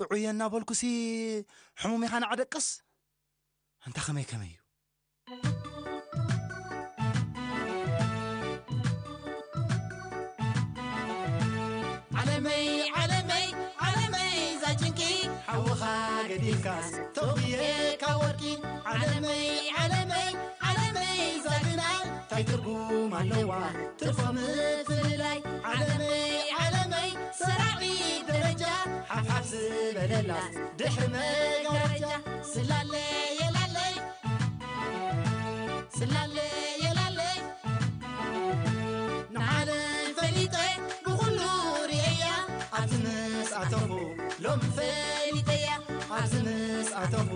ጥዑየ እናበልኩሲ ሕሙም ኢኻ ንዓደቅስ? ኣንታ ከመይ ከመይ እዩ? ዓለመይ ዓለመይ ዓለመይ ዛጭንቂ ሓውኻ ገዲፍካስ ተውብየ ካብ ወርቂ ዓለመይ ዓለመይ ዓለመይ ዛግናይ ታይ ትርጉም ኣለዋ ትርፎ ምፍልላይ ዓለመይ ዓለመይ ሰራቒ ደረጃ ሓፍሓፍ ዝበለላስ ድሕሪ መጋረጃ ስላለየ ላለይ ስላለየ ላለይ ንዓለም ፈሊጠ ብኹሉ ርእያ ኣብዚ ምስ ኣተኹ ሎም ፈሊጠያ ኣብዚ ምስ ኣተኹ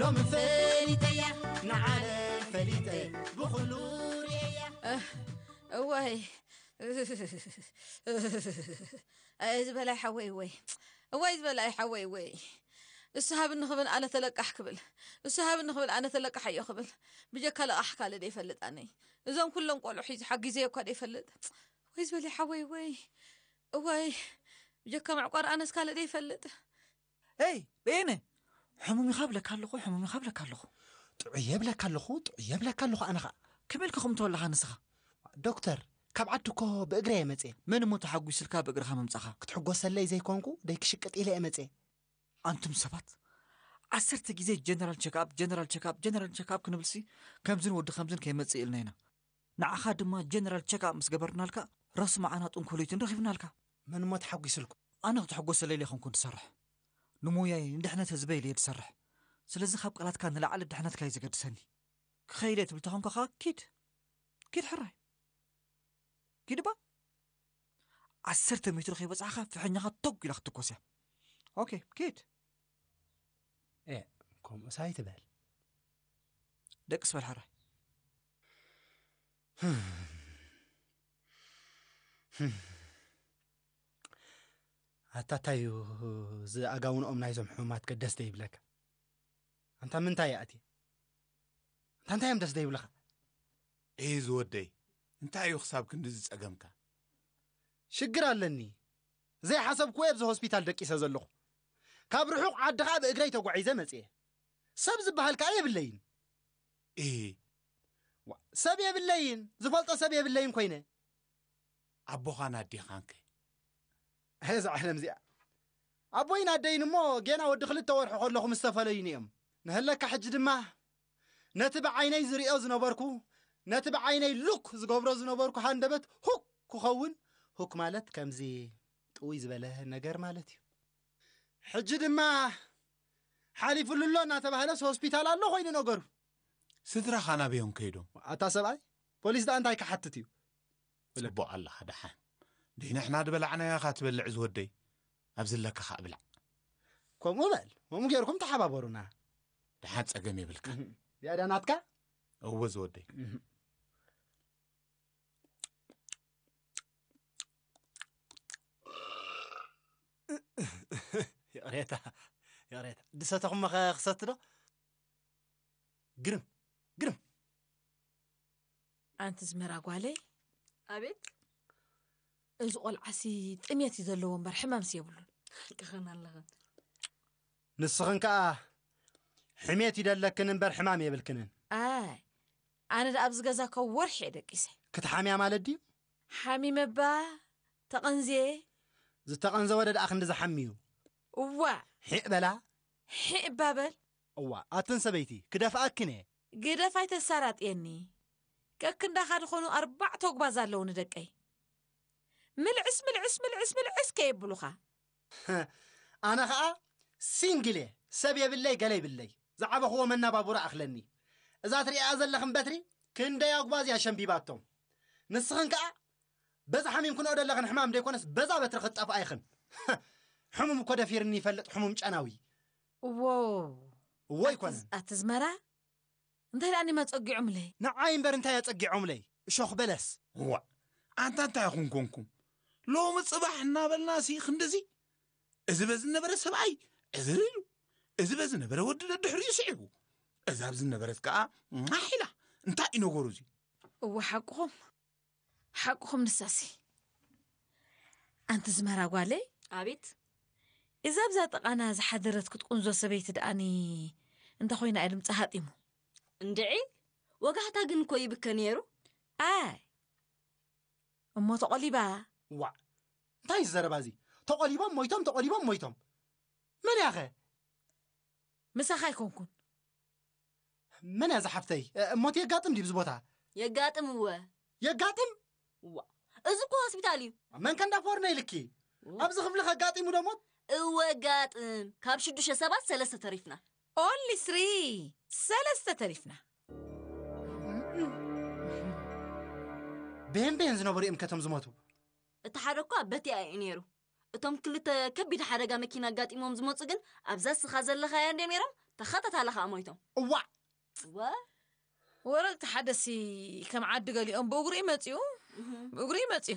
ሎም ፈሊጠያ ንዓለም ፈሊጠ ብኹሉ ርእያ እዋይ ኣየ ዝበላይ ሓወይ ወይ እዋይ ዝበላይ ሓወይ ወይ እሱ ሃብኒ ክብል ኣነ ተለቃሕ ክብል እሱ ሃብኒ ክብል ኣነ ተለቃሕ እዮ ክብል ብጀካ ለቃሕ ካልእ ደይፈልጥ ኣነይ እዞም ኩሎም ቆልዑ ሒዙ ሓጊዘ እኳ ደይፈልጥ ወይ ዝበላይ ሓወይ ወይ እዋይ ብጀካ መዕቋር ኣነስ ካልእ ደይፈልጥ ይ በየነ ሕሙም ኢኻ ብለካ ኣለኹ ሕሙም ኢኻ ብለካ ኣለኹ ጥዑየ ብለካ ኣለኹ ጥዑየ ብለካ ኣለኹ ኣነ ኸዓ ከመልካ ከምቶ ኣለኻ ንስኻ ዶክተር ካብ ዓዲ እኮ ብእግረ እየ መፅየ መን እሞ ተሓጒስልካ ብእግርኻ ምምፃኻ ክትሕጎሰለይ ዘይኮንኩ ደይ ክሽቅጥ ኢለ እየ መፅየ ኣንቱም ሰባት ዓሰርተ ግዜ ጀነራል ቸክኣፕ ጀነራል ቸክኣፕ ጀነራል ቸክኣፕ ክንብልሲ ከምዝን ወዲ ከምዝን ከይመፅእ ኢልና ኢና ንዓኻ ድማ ጀነራል ቸክኣፕ ምስ ገበርናልካ ራሱ መዓና ጥንኮለይትን ረኺብናልካ መን እሞ ተሓጒስልኩ ኣነ ክትሕጎሰለይ ዘይኮንኩ ዝሰርሕ ንሙያይ ንድሕነት ህዝበይ ኢለ ዝሰርሕ ስለዚ ካብ ቃላትካ ንላዕሊ ድሕነትካ እዩ ዘገድሰኒ ክኸይድ እየ ትብል ተኾንካ ኸዓ ኪድ ኪድ ሕራይ ኪድ እባ ዓሰርተ ሜትሮ ከይበፃሕኻ ፍሕኛኻ ቶግ ኢላ ክትትኮስ እያ ኦኬ ኪድ እ ከምኡስ ኣይትበል ደቅስ በል ሕራይ ኣታ እንታይ እዩ እዚ ኣጋውንኦም ናይዞም ሕሙማት ከ ደስ ዘይብለካ ኣንታ ምንታይ እያ ኣትየ ኣንታ እንታይ እዮም ደስ ዘይብልኻ እይ ዝወደይ እንታይ እዩ ክሳብ ክንድዚ ጸገምካ ሽግር ኣለኒ ዘይሓሰብክዎ ኣብዚ ሆስፒታል ደቂሰ ዘለኹ ካብ ርሑቕ ዓዲ ኸኣ ብእግረይ ተጓዒዘ መጽየ ሰብ ዝበሃል ከኣ የብለይን እህ ሰብ የብለይን ዝፈልጦ ሰብ የብለይን ኮይነ ኣቦኻን ኣዴኻንከ እዛ ዓለም እዚኣ ኣቦይን ኣደይን እሞ ጌና ወዲ ክልተ ወርሒ ከለኹ ምስ ተፈለዩኒ እዮም ንህለካ ሕጂ ድማ ነቲ ብዓይነይ ዝርእዮ ዝነበርኩ ነቲ ብዓይነይ ሉክ ዝገብሮ ዝነበርኩ ሃንደበት ሁክ ክኸውን ሁክ ማለት ከምዚ ጥውይ ዝበለ ነገር ማለት እዩ ሕጂ ድማ ሓሊፉሉ ኣሎ እናተባህለስ ሆስፒታል ኣሎ ኮይኑ ነገሩ ስድራኻ ናበዮም ከይዶም ኣታ ሰብኣይ ፖሊስ ደኣ እንታይ ክሓትት እዩ ጽቡቕ ኣለኻ ደሓን ደይ ንሕና ዝበላዕናዮ ኢኻ ትበልዕ ዝወደይ ኣብዚ ኣለካ ኸኣ ብላዕ ከምኡ በል ከምኡ ጌርኩም ተሓባበሩና ደሓን ጸገም የብልካ ዝያዳ ናትካ እወ ዝወደይ ይቕሬታ ይቕሬታ ድሰተኹም መኸ ክሰቲ ዶ ግርም ግርም ኣንቲ ዝመራ ጓለይ ኣቤት እዚ ቆልዓሲ ጥሜት እዩ ዘለዎ እምበር ሕማምስ የብሉን ክኸን ኣለኽን ንስኽን ከኣ ሕሜት ይደለክን እምበር ሕማም የብልክንን ኣይ ኣነ ደኣ ኣብዚ ገዛ ካብ ወርሒ እየ ደቂሰ ክትሓምያ ማለት ድዩ ሓሚመ እባ ተቐንዝየ ዝተቐንዘ ወደ ደኣ ክንዲ ዝሓሚ እዩ እዋ ሒዕ በላ ሒዕ እባ በል እዋ ኣትን ሰበይቲ ክደፍኣክን እየ ግደፍ ኣይተሳራጥየኒ ከክንዳኻ ዝኾኑ ኣርባዕተ ኣጉባዝ ኣለዉ ንደቀይ ምልዕስ ምልዕስ ምልዕስ ምልዕስ ከየብሉኻ ኣነ ኸኣ ሲንግል እየ ሰብ የብለይ ገለ ይብለይ ዝዓበኽዎ መናባቡራ ኣኽለኒ እዛ ትሪኣ ዘለኽን በትሪ ክንደይ ኣጉባዝ እያ ሸምቢባቶም ንስኽን ከኣ በዛ ሓሚም ክንኦ ደለኽን ሕማም ደይኮነስ በዛ በትሪ ክትጠፍኣ ኢኽን ሕሙም እኮ ደፊርኒ ይፈልጥ ሕሙም ጨናዊ እዎ እዎ ይኮነን ኣትዝመራ እንታይ ደኣ ኒማ ጸጊዖምለይ ንዓይ እምበር እንታይ ኣጸጊዖምለይ እሾኽ በለስ እዋ ኣንታ እንታይ ኹንኮንኩም ሎሚ ጽባሕ እናበልና ሲ ክንድዚ እዚ በዚ ነበረ ሰብኣይ እዚ ርኢሉ እዚ በዚ ነበረ ወዲ ደድሕሪኡ ስዒቡ እዛ ኣብዚ ነበረት ከኣ ማሕ ኢላ እንታይ እዩ ነገሩ እዚ እወ ሓቅኹም ሓቅኹም ንሳሲ ኣንቲ ዝመራ ጓለይ ኣቤት እዛ ኣብዛ ጥቓና ዝሓደረት ክትቁንዞ ሰበይቲ ደኣኒ እንተ ኮይና እየ ድምጻ ሃጢሙ። እንድዒ፣ ወጋሕታ ግን እኮ ይብከ ነይሩ። ኣይ፣ እሞ ተቖሊባ። ዋዕ፣ እንታይ እዩ ዘረባ እዚ? ተቖሊቦም ሞይቶም፣ ተቖሊቦም ሞይቶም። መን ያኸ? ምሳኻ ኣይኮንኩን። መን እያ ዝሓፍተይ? እሞት የጋጥም ድዩ ኣብዚ ቦታ? የጋጥም እወ። የጋጥም? ዋ፣ እዚ እኮ ሆስፒታል እዩ። መን ከንዳፎርነ ኢልኪ? ኣብዚ ክፍሊ ከጋጢሙ ደሞት? እወ ጋጥም። ካብ ሽዱሽተ ሰባት ሰለስተ ተሪፍና። ኦንሊ ስሪ፣ ሰለስተ ተሪፍና። ብሄን ብሄን ዝነበሩ እዮም ከቶም ዝሞቱ። እቲ ሓደ እኳ በቲኣ እዩ ነይሩ። እቶም ክልተ ከቢድ ሓደጋ መኪና ኣጋጢሞም ዝመፁ ግን ኣብዛ ስኻ ዘለኻያ እንደ ነይሮም ተኸታታሊ ከዓ ሞይቶም። እዋዕ፣ ወ ወረልቲ ሓደሲ ከም ዓዲ ገሊኦም ብእግሩ ይመፅኡ። ብእግሩ ይመፅኡ።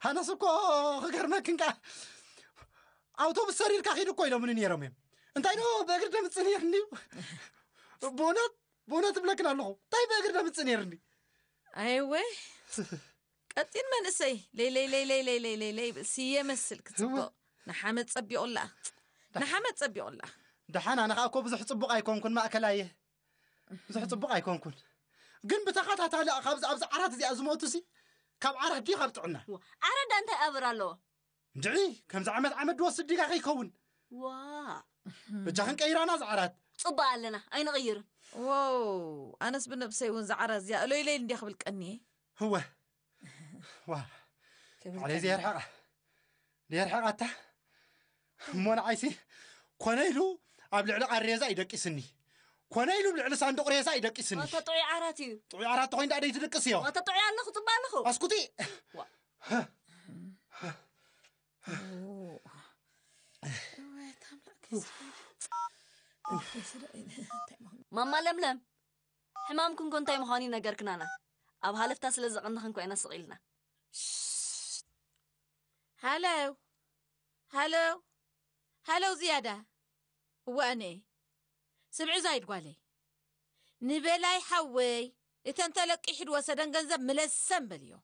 ኣነስ እኮ ክገርመክን ከ ኣውቶቡስ ሰሪርካ ኪድ እኮ ኢሎምኒ ነይሮም እዮም። እንታይ ዶ ብእግሪ ደምፅእ ነይርኒ እዩ። ብእውነት ብእውነት እብለክን ኣለኹ፣ እንታይ ብእግሪ ደምፅእ ነይርኒ። ኣይወይ፣ ቀጢን መንእሰይ ለይለይ ለይለይ ለይለይ ለይለይ ይብል። ስየ መስል ክፅብቕ ንሓመድ ፀቢቑላ፣ ንሓመድ ፀቢቑላ። ደሓን ኣነ ከዓ እኮ ብዙሕ ፅቡቕ ኣይኮንኩን፣ ማእከላየ ብዙሕ ፅቡቕ ኣይኮንኩን። ግን ብተኸታታሊ ካብዚ ኣብዚ ዓራት እዚኣ ዝሞቱ ሲ ካብ ዓራት ድዩ ካብ ጥዕና? ዓረዳ እንታይ ኣብር ኣለዎ? እንድዒ ከምዚ ዓመት ዓመት ድወስድ ዲጋ ከይከውን? ዋ በጃኽን ቀይራና እዚ ዓራት። ፅቡቅ ኣለና ኣይንቕይርን። ዋው፣ ኣነስ ብነብሰይ እውን ዝዓራት እዚኣ እሎይለይ እንዲያ ክብል ቀኒየ። ህወ ዋ ክብል ዓለይ ዘየርሓቓ ዘየርሓቓታ እሞ ንዓይሲ ኮነ ኢሉ ኣብ ልዕሊ ቃሬዛ ይደቂስኒ፣ ኮነ ኢሉ ኣብ ልዕሊ ሳንዱቕ ሬሳ ይደቂስኒ። ዋታ ጥዑይ ዓራት እዩ። ጥዑይ ዓራት ተኮይኑ ዳኣ ደይትድቅስዮ? ዋታ ጥዑይ ኣለኹ ፅባ ኣለኹ። ኣስኩቲ ማማ ለምለም፣ ሕማምክን ኮ እንታይ ምዃኑ ይነገርክናና። ኣብ ሃለፍታ ስለ ዘቐንኽን ኮይና ስቕ ኢልና። ሃለው ሃለው ሃለው ዝያዳ። እወ ኣነ ስምዒ ዛይድ ጓለይ፣ ንበላይ ሓወይ እተን ተለቂሑ ድወሰደን ገንዘብ ምለሰን በልዮ።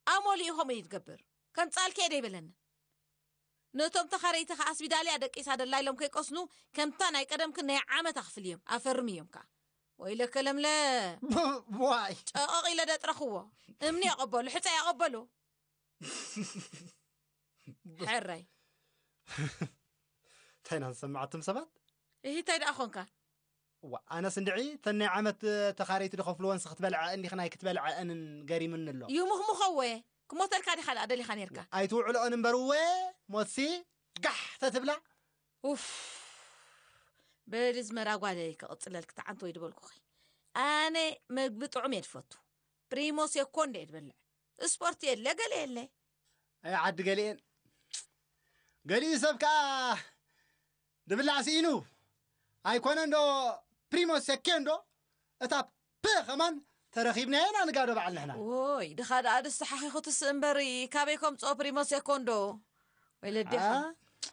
ኣሞሊኡ ከምኡ እዩ ዝገብር። ከም ጻልከ ደይበለንን። ነቶም ተኻረይቲ ከኣ ኣስቢዳልያ ደቂሳ ደላ ኢሎም ከይቀስኑ ከምታ ናይ ቀደምክን ናይ ዓመት ኣኽፍል እዮም ኣፈርም እዮም ከኣ። ወይለከ ለምለ ዋይ ጨቐቕ ኢለ ደጥረኽዎ። እምኒ የቐበሉ ሕፀ የቐበሉ። ሕራይ እንታይ ኢና ንሰማዓትም ሰባት? እሂ እንታይ ደኣ ኾንካ? ዋ ኣነስ እንድዒ ተን ናይ ዓመት ተኻረይቲ ዝኸፍልወን ስ ክትበልዐ እንዲኽ ናይ ክትበልዐ ኣንን ገሪምኒ ኣሎ። ይሙኽሙኸወ ክሞተልካ ዲኻ ደኣ ደሊኻ ነርካ? ኣይትውዕልኦን እምበር እወ ሞትሲ ጋሕ ተትብላ። ኡፍ በሊ ዝመራ ጓለይ ክቕፅለልክ ተዓንተ ወይ ድበልኩኺ። ኣነ መግቢ ጥዑም እየ ድፈቱ። ፕሪሞ ሴኮንዶ እየ ድበልዕ። ስፖርት የለ ገለ የለ። ኣይ ዓዲ ገሊኤን ገሊኡ ሰብ ከዓ ድብላዕ ስኢኑ ኣይኮነ እንዶ ፕሪሞ ሴኮንዶ እታ ፕ ከማን ተረኺብናዮ ኢና ንጋዶ በዓል ንሕና። ዎይ ድኻ ደኣ ድስሓኺኹ ትስእ እምበሪ ካበይ ከምፅኦ ፕሪሞ ሴኮንዶ? ወይ ለዲኻ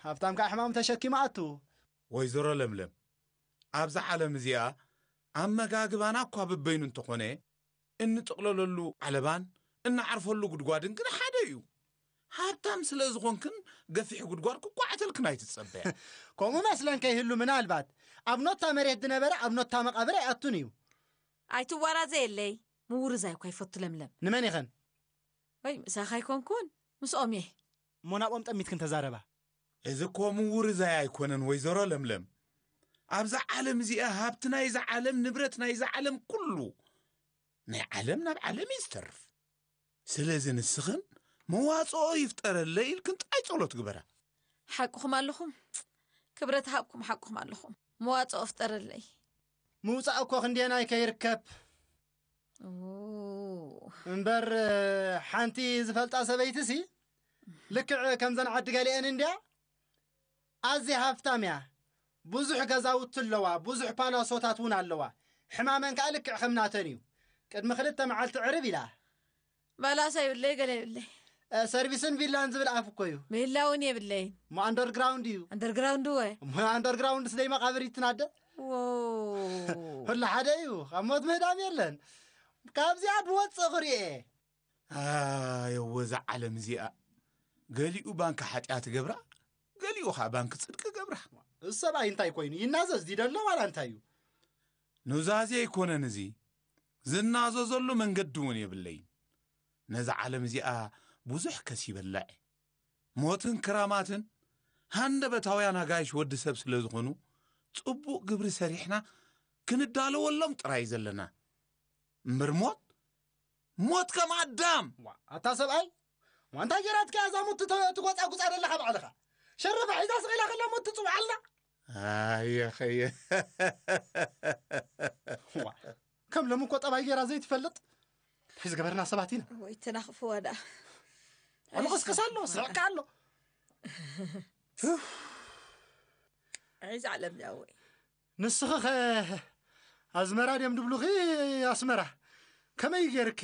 ሃብታም ከዓ ሕማም ተሸኪማ ኣቱ። ወይዘሮ ለምለም፣ ኣብዛ ዓለም እዚኣ ኣመጋግባና እኳ በበይኑ እንተኾነ እንጥቕለለሉ ዓለባን እንዓርፈሉ ጉድጓድን ግን ሓደ እዩ። ሃብታም ስለ ዝኾንክን ገፊሕ ጉድጓድ ክቋዕተልክን ኣይትጸበያ። ከምኡ መስለን ከይህሉ ምናልባት ኣብ ኖታ መሬት ዝነበረ ኣብ ኖታ መቓብር ኣይኣቱን እዩ። ኣይትዋራዘ የለይ ምውርዛይ እኳ ይፈቱ ለምለም። ንመን ኢኸን? ወይ ምሳኻ ኣይኮንኩን ምስኦም እየ። እሞ ናብኦም ጠሚትክን ተዛረባ። እዚ እኮ ምውርዛይ ኣይኮነን ወይዘሮ ለምለም። ኣብዛ ዓለም እዚኣ ሃብቲ ናይዛ ዓለም ንብረት ናይዛ ዓለም ኩሉ ናይ ዓለም ናብ ዓለም እዩ ዝተርፍ። ስለዚ ንስኽን መዋፅኦ ይፍጠረለይ ኢልክን ጥራይ ጸሎት ግበራ። ሓቅኹም ኣለኹም። ክብረት ሃብኩም ሓቅኹም ኣለኹም። መዋፅኦ ፍጠረለይ። ምውፃእ እኮ ክንደየናይ ከይርከብ ኦ፣ እምበር ሓንቲ ዝፈልጣ ሰበይትሲ ልክዕ ከምዘን ዓዲ ገሊአን እንድያ ኣዝያ ሃፍታም እያ። ብዙሕ ገዛውቲ ኣለዋ፣ ብዙሕ ፓላሶታት እውን ኣለዋ። ሕማመን ከዓ ልክዕ ከምናተን እዩ። ቅድሚ ክልተ መዓልቲ ዕርብ ኢላ ባላሳ ይብለይ ገለ ይብለይ። እ፣ ሰርቪስን ቪላን ዝብል ኣፍ እኮ እዩ። ምህላ እውን የብለይን። እሞ ኣንደርግራውንድ እዩ። ኣንደርግራውንድ ወ እሞ ኣንደርግራውንድ ስደይ መቃብር ይትናደ። ዎ ኩሉ ሓደ እዩ። ካብ ሞት ምህዳም የለን። ካብዚኣ ብወፅእ ክርእየ። ኣየወ እዛ ዓለም እዚኣ ገሊኡ ባንካ ሓጢኣት ገብራ፣ ገሊኡ ኸዓ ባንኪ ጽድቂ ገብራ። እዚ ሰብኣይ እንታይ ኮይኑ ይናዘዝ? ዲደሎ ዋላ እንታይ እዩ? ኑዛዜ ኣይኮነን እዚ። ዝናዘዘሉ መንገዲ እውን የብለይን። ነዛ ዓለም እዚኣ ብዙሕ ከሲበላ እየ። ሞትን ክራማትን ሃንደበታውያን ኣጋይሽ ወዲ ሰብ ስለ ዝኾኑ፣ ጽቡቕ ግብሪ ሰሪሕና ክንዳለወሎም ጥራይ ዘለና። እምበር ሞት፣ ሞት ከም ኣዳም። ዋ፣ ኣታ ሰብኣይ፣ ዋ፣ እንታይ ጌራትካ እዛ ሞት ትተ-፣ ትጎጻጉጻ ዘለኻ ባዕልኻ? ሸረፋ ሒዛ ስቕ ኢላ ከላ ሞት ትጽውዓልና? ኣየኸየ። ዋ፣ ከም ሎም እኮ ጠባይ ጌራ ዘይትፈልጥ እንታይ ዝገበርና ሰባት ኢና። ወይ ተናኽፍዋ ደኣ። ኣልቕስቅስ ኣሎ፣ ስዕቃ ኣሎ። ዒዛ ዓለም ዳወይ። ንስኺ ኸ ኣዝመራ ድዮም ድብሉኺ ኣስመራ? ከመይ ገይርኪ?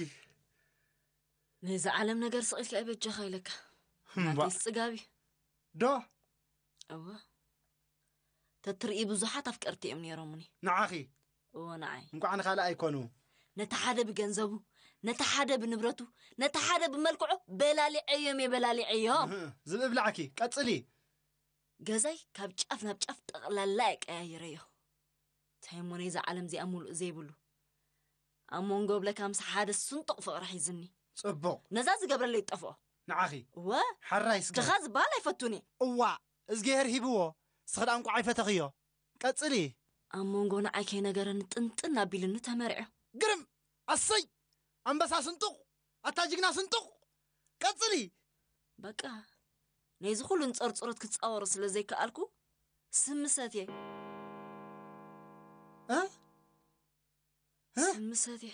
ነዚ ዓለም ነገር ስቕ ኢልካ ኣይበጃኻ ኢለካ። እምባ። ናተይስ ጽጋብ እዩ። ዶ? እወ። ተትርኢ ብዙሓት ኣፍቀርቲ እዮም ነይሮምኒ። ንዓኺ? እወ ንዓይ። እንቋዕ ንኻልእ ኣይኮኑ። ነቲ ሓደ ብገንዘቡ፣ ነቲ ሓደ ብንብረቱ፣ ነቲ ሓደ ብመልክዑ በላሊዐዮም እየ በላሊዐዮም። እህ፣ ዝብኢ ብላዕኪ። ቀጽሊ። ገዛይ ካብ ጫፍ ናብ ጫፍ ጠቕላላ እየ ቀያይረዮ። እንታይ እሞ ነይዛ ዓለም እዚኣ ሙሉእ ዘይብሉ። ኣብ መንጎ ብለካ ምስ ሓደ ስንጡቕ ፍቕሪ ሒዝኒ። ጽቡቕ። ነዛ ዝገብረለይ ይጠፍኦ። ንዓኺ? እወ። ሓራይ እስከ። ድኻ ዝበሃል ኣይፈቱን እየ። እዋእ፣ እዝግሄር ሂብዎ። እስኺ ደኣ እንቋዕ ኣይፈተኽዮ። ቀጽሊ። ኣብ መንጎ ንዓይ ከይነገረኒ ጥንጥን ኣቢሉኒ ተመሪዖ። ግርም! ኣሰይ! ኣንበሳ ስንጡቕ! ኣታ ጅግና ስንጡቕ! ቀጽሊ! በቃ፣ ነዚ ኩሉ ንጸርጽሮት ክጻወሮ ስለ ዘይከኣልኩ፣ ስሚ ሰትየ። እ? እ? ስሚ ሰትየ።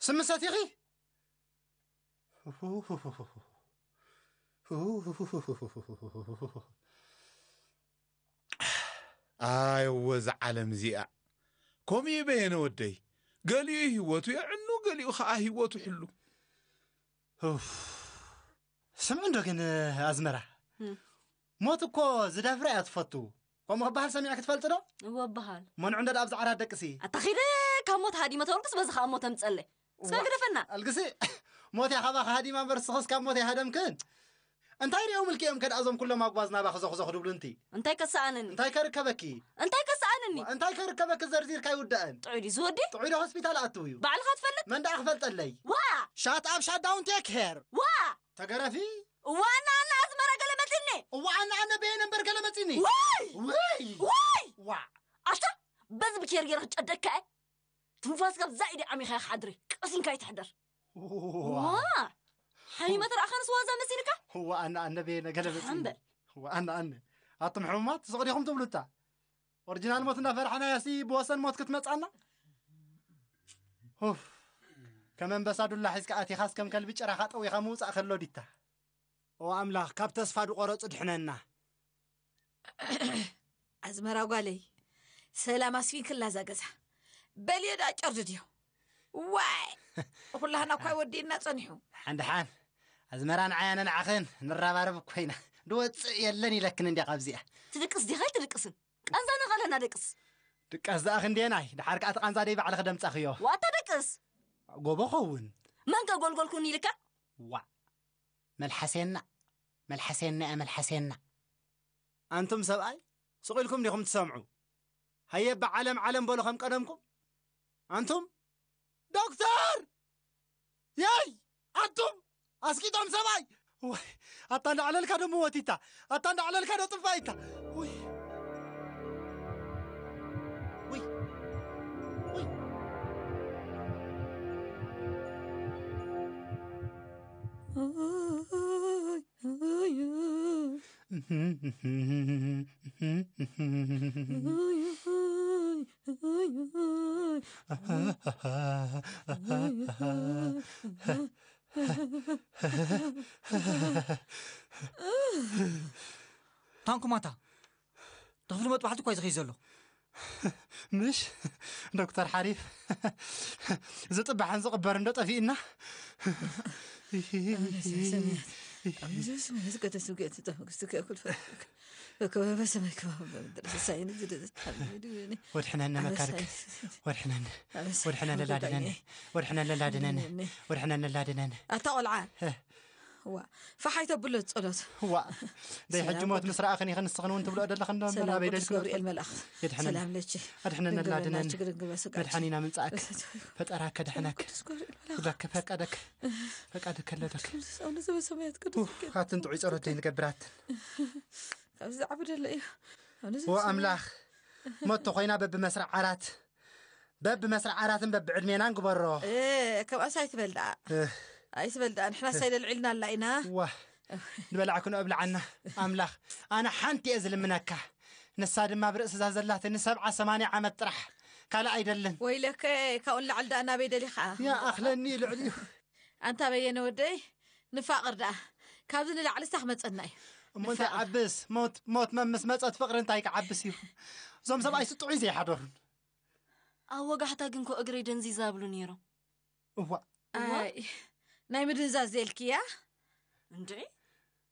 ስሚ ሰቲኺ? ኣይ፣ እወ፣ እዛ ዓለም እዚኣ። ከምኡ እዩ በየነ ወደይ። ገሊኡ ህይወቱ የዕኑ፣ ገሊኡ ኸዓ ህይወቱ ሕሉ። ኡፍ። ስምዑ እንዶ ግን ኣዝመራ። እም። ሞት እኮ ዝደፍራ እያ ትፈቱ። ከምኡ ክበሃል ሰሚዕኪ ትፈልጢ ዶ? እወ፣ በሃል። መንዑ እንዶ ደኣ ኣብዚ ዓራት ደቅሲ። ኣታ ኺደ ካብ ሞት ሃዲመ ተበልኩስ በዚ ኸኣ ሞት ኣምጸለይ። እስከ ግደፈና። ኣልግሲ፣ ሞት እያ ካባኺ ሃዲማ እምበር ንስኽስ ካብ ሞት ኣይሃደምክን። እንታይ ሪኦም ኢልኪ እዮም ከድኣ እዞም ኩሎም ኣጉባዝ ናባኺ ዞኽዞኽ ድብሉ እንቲ? እንታይ ከሰኣነኒ? እንታይ ከርከበኪ? እንታይ ከሰኣነኒ? እንታይ ከርከበኪ ዘርዚርካ ኣይውዳእን። ጥዑይ ድዩ ዝወዲ? ጥዑይ ዶ ሆስፒታል ኣትው እዩ? ባዕልኻ ትፈልጥ? መን ደኣ ክፈልጠለይ? ዋ! ሻት ኣብ ሻት ዳውን ቴክ ሄር። ዋ! ተገረፊ። እዋ ኣና ኣና ኣዝመራ ገለ መጺኒ። እዋ ኣና ኣነ በየነ እምበር ገለ መጺኒ። ውይ! ውይ! ውይ! ዋ! ኣታ በዚ ብኬር ገይረ ክጨደካ እየ። ትንፋስካ ብዛ ኢደ ዓሚኻ ክሓድሪ ቀሲንካ ይትሕደር። ዋ! ዋ! ሓሚመ ተረኣኻንስ ዋዛ መሲልካ? እዋ ኣና ኣነ በየነ ገለ መጺኒ። ሓምበል። እዋ ኣና ኣነ ኣቱም ሕሙማት ስቕ ዲኹም ትብሉታ? ኦሪጂናል ሞት እንዳፈራሕናያሲ ብወሰን ሞት ክትመጻና? ኡፍ። ከም ኣንበሳ ዱላ ሒዝካ ኣቲኻስ ከም ከልቢ ጭራኻ ጠዊኻ ምውጻእ ከሎ ዲታ? ኦ ኣምላኽ፣ ካብ ተስፋ ድቆረጹ ድሕነና። ኣዝመራ ጓለይ፣ ሰላም ኣስፊንክላ እዛ ገዛ። በልዮ ደኣ ጨርድድዮ። ዋይ! ኩላህና እኳ ወዲእና ጸኒሑ። ሓን ደሓን፣ ኣዝመራ ንዓይ ኣነ ንዓኽን ንራባረብ እኮ ኢና። ድወጽእ የለን ኢለክን እንድያ ካብዚኣ። ትድቅስ ዲኻ ኣይትድቅስን? ቃንዛ ንኻለና ደቅስ። ድቃስ ደኣ ክንደየናይ? ደሓር ከኣ እቲ ቃንዛ ደይ ባዕልኺ ደምጻኽዮ። ዋታ ደቅስ። ጎቦ ኸውን። መን ከ ጎልጎልኩኒ ኢልካ? ዋዕ። መልሓሴና፣ መልሓሴና እያ፣ መልሓሴና። ኣንቱም ሰብኣይ፣ ስቕ ኢልኩም ዲኹም ትሰምዑ? ሃየ፣ ብዓለም ዓለም በሉ ከም ቀደምኩም። ኣንቱም፣ ዶክተር! የይ! ኣንቱም! ኣስቂጦም ሰብኣይ! ወይ፣ ኣታ እንዳዕለልካ ዶ ምወቲታ? ኣታ እንዳዕለልካ ዶ ጥፋኢታ? ወይ! ወይ! ወይ! ታንኩማታ፣ ተኽፍሉ መጥባሕቲ እኳ እዩ ዝኸይ ዘሎ። ምሽ ዶክተር ሓሪፍ፣ ዝጥባሕን ዝቕበር እንዶ ጠፊእና። ወድሕነኒ መካርክ፣ ወድሕነኒ፣ ወድሕነኒ ላድነኒ፣ ወድሕነኒ ላድነኒ፣ ወድሕነኒ ላድነኒ። ኣታ ቆልዓ፣ ዋ፣ ፋሓይ ተብሎ ጸሎት። ዋ፣ ደይ ሰላም ሕጂ ሞት ቅዱስ ምስ ረኣኽን ኢኽን ንስኽን እውን ትብልኦ ዘለኽን ዶ እምበር ሰላም ኣበይ ቅዱስ ደልክን ገብርኤል መልኣኽ። የድሕነን። ሰላም ለኪ። ኣድሕነን ድንግል እናድነን። ናችግር ግበ ስጋች። መድሓኒና ምምጻእክ። እሰይ፣ ፈጠራ ከድሕነክ። ቅዱስ ገብርኤል መልኣኽ። እባክ ፈቀደክ። ፈቃድክ ከለደክ። ቅዱስ ኣቡነ ዘበሰማያት ቅዱስ ኡፍ፣ ሚካኤል። ካትን ጥዑይ ጸሎት ዘይንገብራት። ካብዚ ዝዓበደለ እዩ። ኣነ ኦ ኣምላኽ፣ ሞት ተኾይና በብመስርዕ ዓራት፣ በብመስርዕ ዓራትን በብዕድሜናን ግበሮ። እ፣ ከምኣስ ኣይትበል ደኣ። እ። ኣይትበል ደኣ፣ ንሕናስ ኣይደልዒልናላ ኢና። ዋ፣ ዝበላዕክንኦ ኣብልዓና። ኣምላኽ፣ ኣነ ሓንቲ እየ ዝልምነካ። ንሳ ድማ ኣብ ርእሲ እዛ ዘላትኒ ሰብዓ ሰማንያ ዓመት ጥራሕ። ካልእ ኣይደልን። ወይለከ፣ ካብኡ ንላዕሊ ደኣ ናበይ ደሊኻ? ይኣኽለኒ እዩ ልዕሊኡ። ኣንታ በየነ ወደይ፣ ንፋቐር ደኣ። ካብዚ ንላዕሊ ስታ ክመጸና እዩ። እሞ እንታይ ንፋቐር። ዓብስ፣ ሞት፣ ሞት መምስ መጸት ፍቕሪ እንታይ ክዓብስ እዩ? እዞም ሰብኣይ ስጥዑይ ዘይሓደሩን። ኣብ ወጋሕታ ግን ኮ እግረይ ደንዚዛ ብሉ ነይሮም። እዋ። ኣይ፣ ናይ ምድንዛዝ ዘልክያ? እንዴ?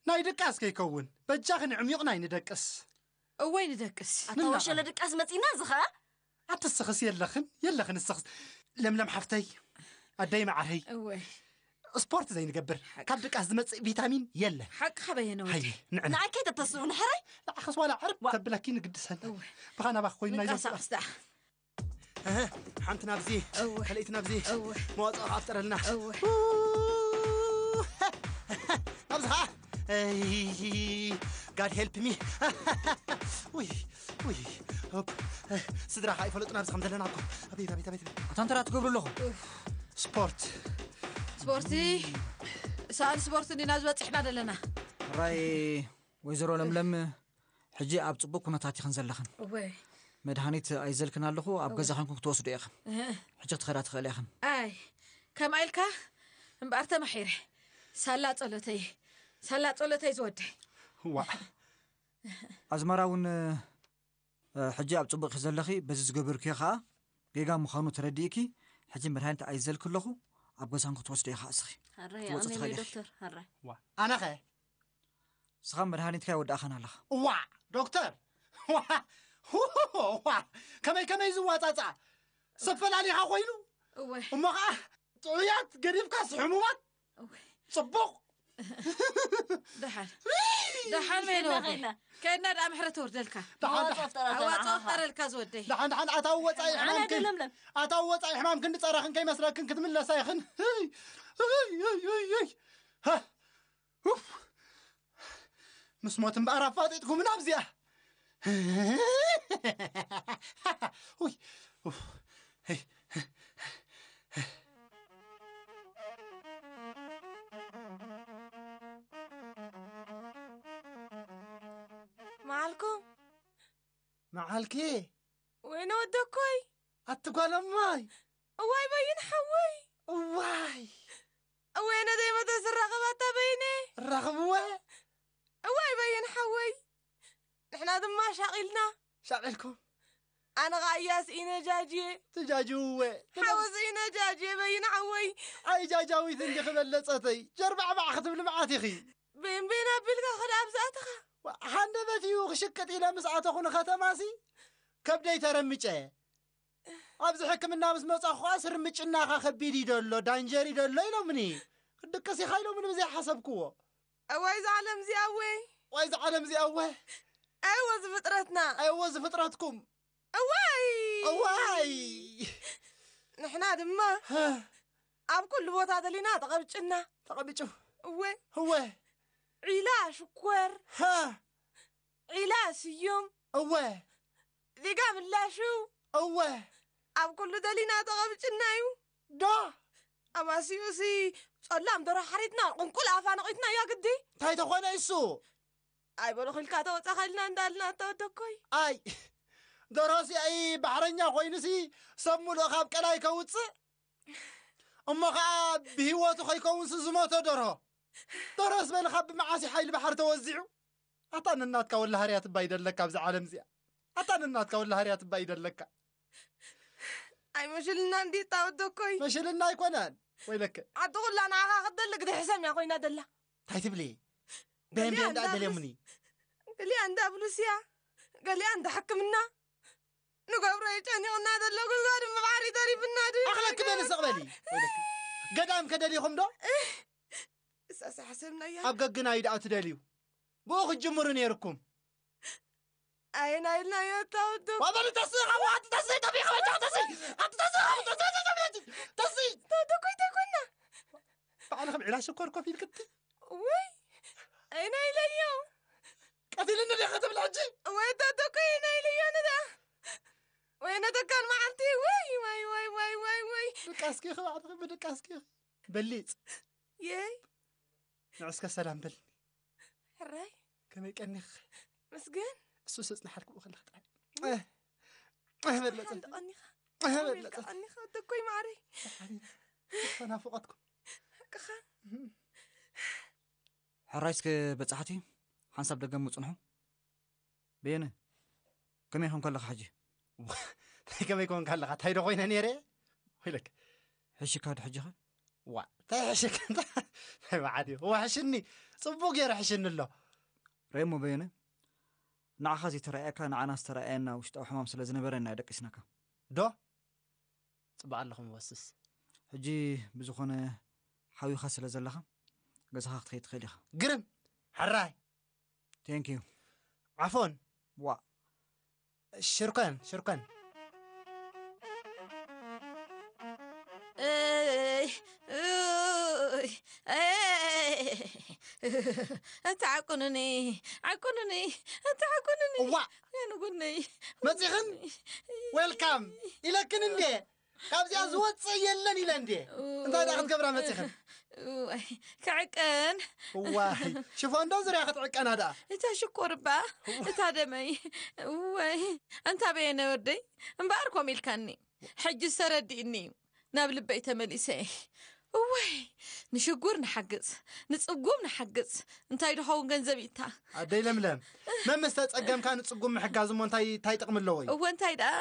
ናይ ድቃስ ከይከውን፣ በጃኽን ዕሚቑ ናይ ንደቅስ። እወይ ንደቅስ። ኣታ ንናኻ። ወሸለ ድቃስ መጺና እዚ ኸኣ? ኣትስኽስ የለኽን፣ የለኽን እስኽስ። ለምለም ሓፍተይ፣ ኣደይ መዓረይ። እወይ። ስፖርት ዘይንገብር፣ ሓቂ። ካብ ድቃስ ዝመጽእ ቪታሚን የለ። ሓቂ ኸበየ ነው። ሃይ፣ ንዕና። ንኣይ ከይተተስኡ ንሕረይ? ንዓኸስ ዋላ ዕርብ ዋ። ተብለኪ ንግድሰን። እወይ። ብኻ ናባኽ ኮይንና ንቀሳቐስ ይወጽእ። ደኣ። እህ፣ ሓንቲ ናብዚ፣ እወ። ካልኣይቲ ናብዚ። እወ። መዋጽኦ ከኣ ፍጠረልና። እወ። ኡ፣ ኣብዚ ኸኣ፣ እይ፣ God help me። ውይ፣ ውይ፣ ሆፕ። ስድራ ኸኣ ይፈለጡና ኣብዚ ከም ዘለና እኮ። ኣቤት፣ ኣቤት፣ ኣቤት። ኣታ እንታይ ትገብሩ ኣለኹም? ስፖርት። ስፖርቲ፣ ሰኣን ስፖርት እንዲና ዝበጺሕና ዘለና። ሕራይ ወይዘሮ ለምለም፣ ሕጂ ኣብ ጽቡቕ ኩነታት ኢኽን ዘለኽን። እወ። መድሃኒት ኣይዘልክን ኣለኹ፣ ኣብ እወ። ገዛ ኾንኩን ክትወስዶ ኢኽን። እህ። ሕጂ ክትኸዳ ትኽእላ ኢኽን። ኣይ፣ ከምኣ ኢልካ እምበኣር ተማሒረ። ሳላ ጸሎተይ፣ ሳላ ጸሎተይ ዝወደይ። ዋእ። ኣዝመራ እውን፣ እ፣ ሕጂ ኣብ ጽቡቕ ኢኺ ዘለኺ፣ በዚ ዝገበርክዮ ኸኣ ጌጋ ምዃኑ ተረዲእኪ፣ ሕጂ መድሃኒት ኣይዘልኪ ኣለኹ፣ ኣብ ገዛን ክትወስዶ ኢኻ እስኺ። ሃራይ፣ ክትወጽእ ኣነ ትኽእሊ ኢኺ። ዶክተር፣ ሃራይ። ዋ፣ ኣነኸ? ንስኻ መድሃኒትካ ኣይወዳእኻን ኣለኻ። እዋ፣ ዶክተር! ዋ፣ ዋ፣ ከመይ ከመይ ዝዋጻጻ? ሰብ ፈላሊኻ ኮይኑ? እወ። እሞ ኸዓ ጥዑያት ገዲፍካስ ሕሙማት? እወ። ጽቡቕ። ደሓን። ደሓን መይነ ወደይ። ከድና ከድና። ከድና ደኣ ምሕረት ተወርደልካ። ደሓን፣ መዋጽኦ ደሓን። ፍጠረልካ መዋጽኦ ንዓኻ። ፍጠረልካ ዝወደይ። ደሓን፣ ደሓን፣ ኣታዊ ወጻኢ ኣነ ሕማምክን፣ ለምለም። ኣታዊ ወጻኢ ሕማምክን ዝጸረኽን ከይመስለክን ክትምለሳ ኢኽን። ህይ፣ ህይ፣ ህይ፣ ህይ፣ ህይ። ሃ። ኡፍ! ምስ ሞት እምበኣር ኣፋጢጥኩምና ኣብዚኣ። ውይ፣ ኡፍ፣ ሄይ። መዓልኩም? መዓልኪ? ወይነ ወደኮይ? ኣቲ ጓል እማይ? እዋይ በይን ሓወይ። እዋይ። እወይ ነደይ መተ ዝራኸባታ በይነ። ራኽብወ። እዋይ በይን ሓወይ። ንሕና ድማ ሻቒልና። ሻቒልኩም። ኣነ ኸኣ እያስ ኢነ ጃጅየ። ትጃጅውወ። ሓወስ ኢነ ጃጅየ በይን ሓወይ። ኣይ ጃጃዊት እንዲኺ በለጸተይ። ጀርባዕባዕ ክትብሊ መዓት ኢኺ። በይን በይን ኣቢልካ ኸዳ ኣብዝኣትኻ። ዋ፣ ሃንደበት እዩ ክሽቅጥ ኢለ ምስ ኣተኹ ንኸተማሲ ከብደይ ተረምጨ። ኣብዚ ሕክምና ምስ መጻኹ ኸኣ ስርምጭናኻ ከቢድ እዩ ደሎ፣ ዳንጀር እዩ ደሎ ኢሎምኒ። ክትድቅስ ኢኻ ኢሎምኒ ብዘይሓሰብክዎ። እዋይ እዛ ዓለም እዚኣ እወ። ዋይ እዛ ዓለም እዚኣ እወ። እወ ዝፍጥረትና። እወ ዝፍጥረትኩም። እዋይ። እዋይ። ንሕና ድማ ሃ። ኣብ ኩሉ ቦታ ደሊና ተቐብጭና። ተቐብጩ። እወ። እወ። ዒላ ሽኮር። ሃ። ዒላ ስዩም። እወ። ዜጋ ምላሹ። እወ። ኣብ ኩሉ ደሊና ተቐብጭና እዩ። ዶ? ኣባሲኡሲ ጸላም ደሮ ሓሪትና ቁንቁል ኣፋ ነቒትና እያ ግዲ። እንታይ ተኾነ እሱ? ኣይ በሎ ኺልካ ተወጻኻ ኢልና እንዳልና ተወደኮይ። ኣይ፣ ደሮሲ ኣይ ባሕረኛ ኮይኑሲ ሰብ ሙሉእ ካብ ቀላይ ከውጽእ? እሞ ኸኣ ብህይወቱ ከይከውንሲ ዝሞተ ደርሆ። ደርሆስ በልኻ ብመዓስ ሓይሊ ባሕሪ ተወዚዑ? ኣታ ነናትካ ወላ ሃርያ ትባይ ደለካ ኣብዚ ዓለም እዚኣ። ኣታ ነናትካ ወላ ሃርያ ትባይ ደለካ። ኣይ መሽልና እንዲ እታ ወደኮይ። መሽልና ኣይኮነን። ወይለክ። ዓዲ ኩላ ንዓኻ ክትደሊ ግዲ ሕሰም እያ ኮይና ደላ። እንታይ ትብሊ? በየን ገሊኣ በየን ደኣ እንዳብሉስ-፣ ደልየሙኒ? ገሊኣ እንዳብሉስ እያ። ገሊኣ እንዳ ሕክምና። ንገብሮ እዩ ጨኒቑና ዘሎ ጉድጓድ እሞ ባሕሪ ተሪፍና ድዩ? ኣኽለኪ በሊ ስቕ በሊ። ወይለኪ። ገዳም ከደሊኹም ዶ? እህ፣ ተሳሕስብናያ ኣብ ገግን ኣይድኣ ትደልዩ። ብኡ ክትጅምሩ ነይርኩም። ኣይና ኢልና የታውዱ። ዋበሉ ተስእ፣ ካብ ኣቲ ተስእ፣ ከመይ ከመይ ጃ ተስእ፣ ኣቲ ተስእ፣ ኣቲ ተስእ፣ ተስእ፣ ተስእ፣ ተስእ። ተደኮይ ተኮና። ባዕልኹም ዒላ ሽኮር ኮፍ ኢልክቲ። ወይ፣ ኣይና ኢለዮ። ቀቲልኒ ዲኻ ትብል ሕጂ? ወይ ተደኮይ ኣይና ኢለዮ ንዳ። ወይ ነተካን መዓልቲ፣ ወይ፣ ወይ፣ ወይ፣ ወይ፣ ወይ፣ ወይ። ድቃስኪ ኸባዕትኺ ብድቃስኪ። በሊጽ። የይ። ንዑ እስከ ሰላም በልኒ። ሕራይ። ከመይ ቀኒኽ? ምስገን። እሱ ስጽና ሓልክኡ ከለኽ ጥራይ። እህ፣ እህ፣ በለጸት። ሓንተ ቀኒኻ። እህ፣ ከመይ ኢልካ በለጸት። ቀኒኻ? ደኮይ ማዕረይ። ሓቢቢ፣ ተናፍቐትኩም። ሓቅኻ። ሕራይ እስከ በጻሕቲ፣ ሓንሳብ ደገ ምጽንሑ። በየነ፣ ከመይ ኮንካ ኣለኻ ሕጂ? እንታይ ከመይ ኮንካ ኣለኻ? እንታይ ዶ ኮይነ ነይረ? ወይለክ። ሕሽካ ዶ ሕጂኸ? ዋ፣ እንታይ ሕሽካ? እንታይ መዓት እዩ? ዋ፣ ሕሽኒ። ጽቡቕ ገይሩ ሕሽኒ ኣሎ። ርእሞ በየነ፣ ንዓኻ ዘይተራእየካ ንዓና ዝተራእየና ውሽጣዊ ሕማም ስለ ዝነበረ ኢና ደቂስናካ። ዶ? ጽቡቕ ኣለኹም ወስስ። ሕጂ ብዝኾነ ሓዊኻ ስለ ዘለኻ ገዛኻ ክትኸይድ ትኽእል ኢኻ። ግርም! ሕራይ! Thank you። ዓፎን! ዋ! ሽርከን፣ ሽርከን። እይ፣ እይ፣ እይ። ኣታ ዓቁኑኒ፣ ዓቁኑኒ፣ ኣታ ዓቁኑኒ። እዋ! የንጉነይ። መጺኽን? ዌልካም ኢለክን እንዴ? ካብዚኣ ዝወጽእ የለን ኢለ እንዴ? እንታይ ደኣ ክትገብራ መጺኽን? እዋይ፣ ክዕቀን። እዋይ፣ ሽፎን ዶ ዙርያ ክትዕቀና ደኣ? እታ ሽኮር እባ፣ እታ ደመይ። እዋይ፣ ኣንታ በየነ ወደይ፣ እምበኣር ኮም ኢልካኒ። ሕጂ ዝተረዲእኒ እዩ። ናብ ልበይ ተመሊሰ። እወይ፣ ንሽጉር ንሓግዝ፣ ንጽጉም ንሓግዝ። እንታይ ድኸውን ገንዘብ ኢታ? ኣደይ ለምለም፣ መምስ ተጸገምካ ንጽጉም ምሕጋዝ እሞ እንታይ፣ እንታይ ጥቕሚ ኣለዎ እዩ? እወ፣ እንታይ ደኣ?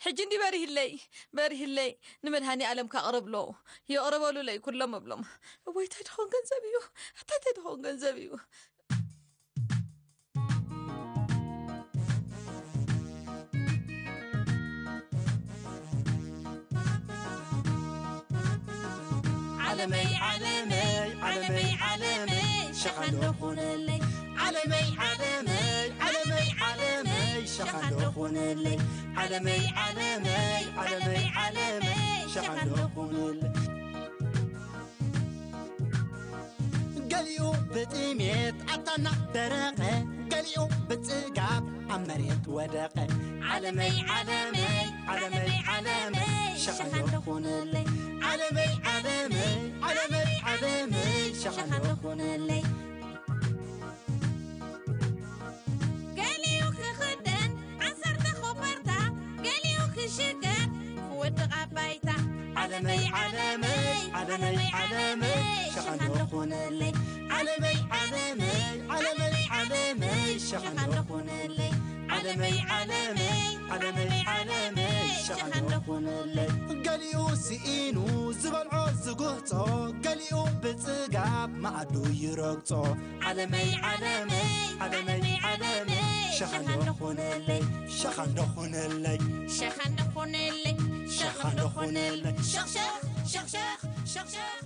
ሕጂ እንዲ በሪህለይ፣ በሪህለይ፣ ንመድሃኒ ኣለም ካቕረብሎ፣ የቕረበሉለይ ኩሎም እብሎም። እወ፣ እንታይ ድኸውን ገንዘብ እዩ? ኣታ እንታይ ድኸውን ገንዘብ እዩ? ዓለመይ ዓለመይ ዓለመይ ዓለመይ ሸኻንዶ ኹንለይ። ዓለመይ ዓለመይ ዓለመይ ዓለመይ ሸኻንዶ ኹንለይ። ዓለመይ ዓለመይ ዓለመይ ዓለመይ ሸኻንዶ ኹንለይ። ገሊኡ ብጥሜት ኣታና ደረቐ፣ ገሊኡ ብጽጋብ ኣብ መሬት ወደቐ። ዓለመይ ዓለመይ ዓለመይ ዓለመይ ሸኻንዶ ኹንለይ። ዓለመይ ዓለመይ ዓለመይ ዓለመይ ሸኻንዶ ኹንለይ። ገሊኡ ክኽደን ዓሰርተ ኮበርታ፣ ገሊኡ ክሽገር ክወድቕ ኣብ ባይታ። ዓለመይ ዓለመይ ዓለመይ ዓለመይ ሸኻንዶ ኹንለይ። ዓለመይ ዓለመይ ዓለመይ ዓለመይ ሸኻንዶ ኹንለይ። ዓለመይ ዓለመይ ዓለመይ ዓለመይ ሸኻንዶ ኹንለይ። ገሊኡ ስኢኑ ዝበልዖ ዝጉህጾ፣ ገሊኡ ብጽጋብ መኣዱ ይረግጾ። ዓለመይ ዓለመይ ዓለመይ ዓለመይ ሸኻንዶ ኹንለይ። ሸኻንዶ ኹንለይ። ሸኻንዶ ኹንለይ። ሸኻንዶ ኹንለይ። ሸኽሸኽ ሸኽሸኽ ሸኽሸኽ።